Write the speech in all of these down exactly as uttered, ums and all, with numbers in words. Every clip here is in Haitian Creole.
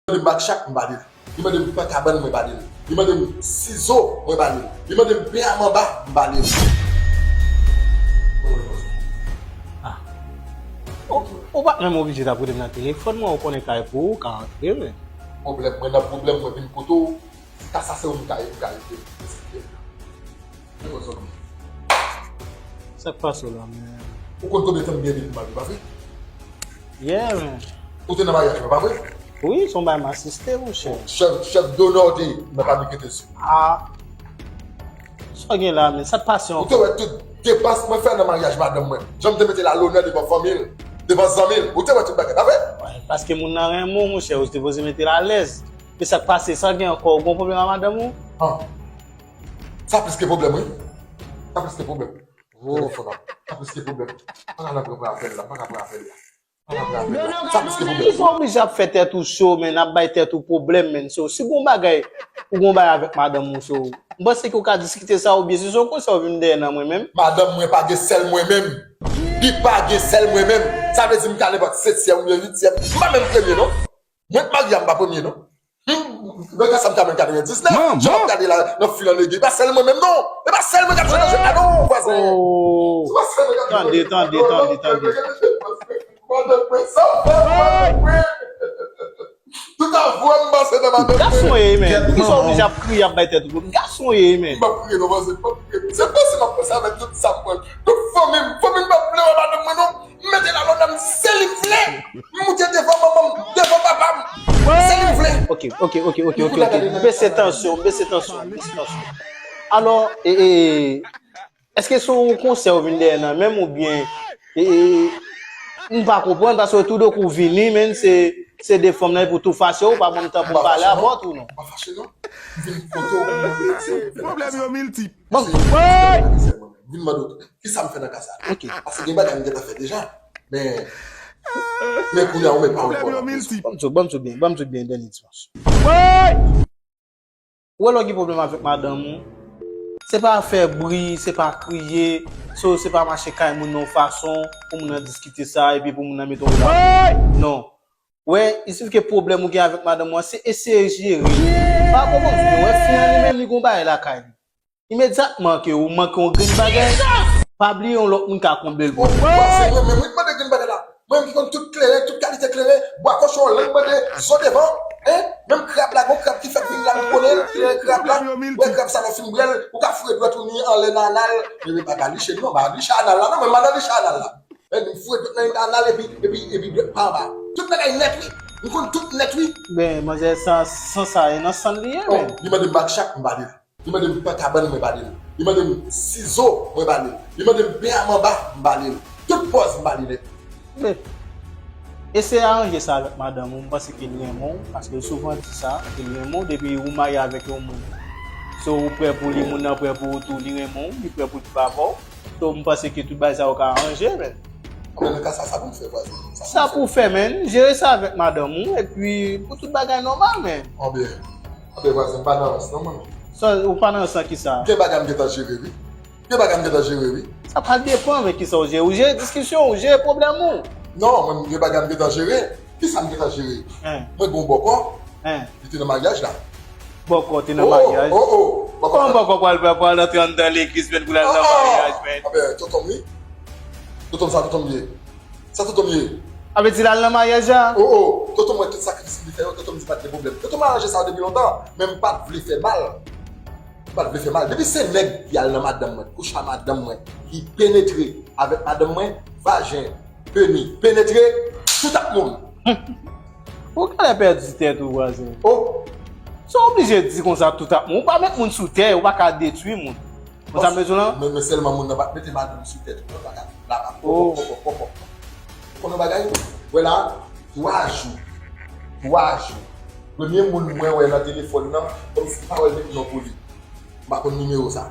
Li mande m bak chak, m ba li l. Li mande m pen kabann, mwen ba li l. Li mande m sizo, mwen ba li l. Li mande m pen a manba, m ba li l. Ah. Ou, ou pa t menm oblije t ap rele m nan telefòn, mwen, ou konnen kay pou ou, ou ka antre, men. Pwoblèm, mwen nan pwoblèm, mwen vin kote w. Ka sa se ou m ka, m ka ede. Sa k pase w la, men? Ou konn konbyen tan m gen depi m marye, pa vre? Yeah, men. Ou te nan maryaj mwen, pa vre? Wi, se yon bagay m asiste, monchè. Chèf, chèf donè w te nan pa m kite sou. Ah. Sa w gen la, men? Sa k pase ankò? Ou te wè tout depans mwen fè nan maryaj madanm mwen. Jan m te mete l alonè devan fanmi l, devan zanmi l. Ou te wè tout bagay, pa vre? Wi, paske moun nan renmen w, monchè, ou sipoze mete l alèz. Men sa k pase, sa w gen ankò? Ou gen yon pwoblèm ak madanm ou? Ah. Sa plis ke pwoblèm, wi. Sa plis ke pwoblèm. Telefòn nan. Sa plis ke pwoblèm. Pa ka nan pran apèl la, pa ka pran apèl la. Pa ka pran apèl la. Sa plis ke pwoblèm. Ou pa oblije ap fè tèt ou cho, men, ap bay tèt ou pwoblèm, men. So, si gon bagay, ou gon bagay avèk madanm ou, so, m panse ke ou ka diskite sa, oubyen si se yon konsèy ou vin dèyè nan mwen menm. Madanm mwen pa gen sèl mwen menm. Li pa gen sèl mwen menm. Sa vle di m ka nenpòt setyèm oubyen uityèm. M pa menm premye, non. Mwen k marye a, m pa premye, non. Nan ka sa m ka menm katrevendiznèf. Jan w ap gade la nan fil an lege, e pa sèl mwen menm non. E pa sèl mwen k ap jwe nan jwèt la non, vwazen. Se pa sèl mwen k ap jwe nan jwèt la non. Tande, tande, tande, tande. Pandan mwen sa, pandan mwen. Tout avwa m pase nan madanm mwen. Gason w ye, men. Poukisa w oblije ap kriye, ap bay tèt ou pwoblèm? Gason w ye, men. M p ap kriye non, vwazen, m p ap kriye. Se panse m ap panse avèk tout sa m pran. Tout fanmi m, fanmi m p ap vle wè madanm mwen non. M mete l alò nan m, se li m vle. M moute devan manman m, devan papa m. Se li m vle. Ok, ok, ok, ok, ok, ok. M bese tansyon, m bese tansyon, m bese tansyon. Alò, e, e, èske se yon konsèy ou vin dèyè nan men m oubyen, e, e, m pa konprann paske toudenkou w vini, men se, se de fanm nan epi w tou fache, ou pa ban m tan pou m pale avè w tou non. M pa fache non. M vin kote w pou m mande konsèy. Pwoblèm yo miltip. Bon. Vin mande w kisa m fè nan ka sa. Ok. Paske gen bagay m gentan fè deja. Men, men kounye a ou met pawòl pou w nan prizon. Ban m di w, ban m di w byen, ban m di w byen, dènye dimanch. Ou wè lè w gen pwoblèm avèk madanm ou, se pa fè bri, se pa kriye, so, se pa mache kay moun nan yon fason pou moun nan diskite sa epi pou moun nan mete w la. Non. Ou wè, il suffit ke pwoblèm ou gen avèk madanm ou an, se eseye jere. Pa konprann, ou wè fi an li menm li gon bagay lakay li. Imedyatman ke ou manke yon grenn bagay, pa bliye yon lòt moun ka konble l pou ou. Paske mwen menm wi k mande grenn bagay la. Mwen menm ki konn tout kleren, tout kalite kleren, bwa kochon, lang mande, zo devan, en? Menm krab la, gon krab ki fèk vin la, m konnen l, kleren krab la. Ou wè krab sa lè w fin bwè l, ou ka foure dwèt ou ni anlè nan anal. Men pa, pa liche non, pa liche anal la non, mwen m pa nan liche anal la. Men m foure dwèt nan anal epi, epi, epi dwèt pa anba. Tout bagay nèt wi. M konn tout nèt wi. Men manzè san, san sa e nan san l li ye men. Li mande m bak chak, m ba li l. Li mande m pen kabann, mwen ba li l. Li mande m sizo, mwen ba li l. Li mande m pen a manba, m ba li l. Tout pòz, m ba li nèt. Men, eseye aranje sa avèk madanm ou, m panse ke l renmen w, paske l souvan di sa, ke l renmen w, depi ou marye avèk yon moun, so ou prè pou li, moun nan prè pou ou tou, li renmen w, li prè pou l viv avè w. So, m panse ke tout bagay sa yo ka aranje, men. Anben, nan ka sa, sa pou m fè, vwazen? Sa pou w fè, men, jere sa avèk madanm ou, epi pou tout bagay nòmal, men. Anben, anben, vwazen, m pa nan rans, non, mwen. Sa, ou pa nan rans nan kisa? Gen bagay m gentan jere, wi. Gen bagay m gentan jere, wi. Sa pral depann, men, kisa w jere. Ou jere diskisyon, ou jere pwoblèm ou. Non, mwen, gen bagay m gentan jere. Kisa m gentan jere? Mwen gen yon bòkò. Li te nan maryaj la. Bòkò te nan maryaj? Oh, oh, oh. Kòman bòkò pral, pral, pral antre anndan legliz, men, pou l al nan maryaj, men? Anben, tonton m wi. Tonton m sa, tonton m ye. Sa tonton m ye. A vle di l al nan maryaj la? Oh, oh. Tonton m wè tout sakrifis li fè yo, tonton m di pa t gen pwoblèm. Tonton m aranje sa yo depi lontan, men m pa t vle fè mal. M pa t vle fè mal. Depi se nèg ki al nan madanm mwen, kouche a madanm mwen, ki penetre avèk madanm mwen, vajen, peni, penetre, tout ap mouri. Ou genlè pèdi tèt ou, vwazen. Oh! Sa w oblije di konsa tout ap moun. Ou pa met moun sou tè, ou pa ka detwi moun. Konn sa m bezwen lan? Men, men sèlman moun nan pa t mete madanm sou tèt ou, mwen pa ka viv la, pa pòpòpòpòpòpò. Ou konn yon bagay? Wè la, twa jou. Twa jou. Premye moun mwen wè nan telefòn nan, kòmsi m pa wè l met non pou li. M pa konn nimewo sa.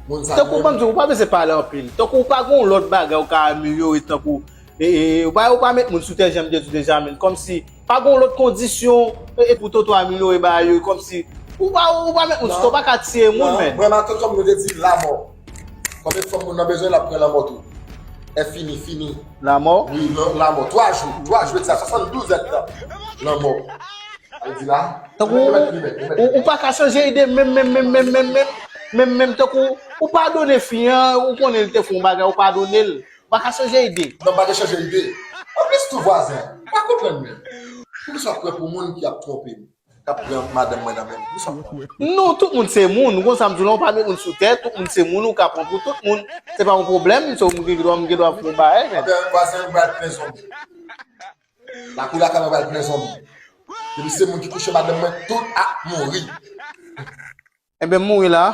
Moun sa li menm. Tankou ban m di w, ou pa bezwen pale anpil. Tankou ou pa gen yon lòt bagay ou ka amelyore tankou, e, e, ou pa, ou pa met moun sou tè jan m te di w deja, men. Kòmsi, pa gen yon lòt kondisyon, e, e pou Toto amelyore bagay yo, kòmsi, ou pa, ou pa met moun sou tè, ou pa ka tiye moun, men. Vrèman, tonton m nou te di lanmò. Konbyen fanm moun nan bezwen, l ap pran lanmò tou. E fini, fini. Lanmò? Wi, lanmò. Twa jou, twa jou egzak, swasanndouz èdtan. Lanmò. Tankou ou, ou pa ka chanje ide menm, menm, menm, menm, menm, menm, menm, menm, tankou ou padone fi an, ou konnen li te fè yon bagay, ou padone l. Ou pa ka chanje ide. Non, m pa ka chanje ide. Anplis tou vwazen, m pa konprann menm. Poukisa w ap pran pou moun ki ap twonpe m, k ap pran madanm mwen nan men m? Poukisa w ap pran? Non, tout moun se moun. Ou konn sa m di w la, ou pa met moun sou tè, tout moun se moun, ou ka pran pou tout moun. Se pa yon pwoblèm, so m gen dwa, m gen dwa fè yon bagay, men. Anben, vwazen, m pral plen zonbi. Lakou lakay mwen pral plen zonbi. Depi se moun ki touche madanm mwen, tout ap mouri. Enben, m mouri la.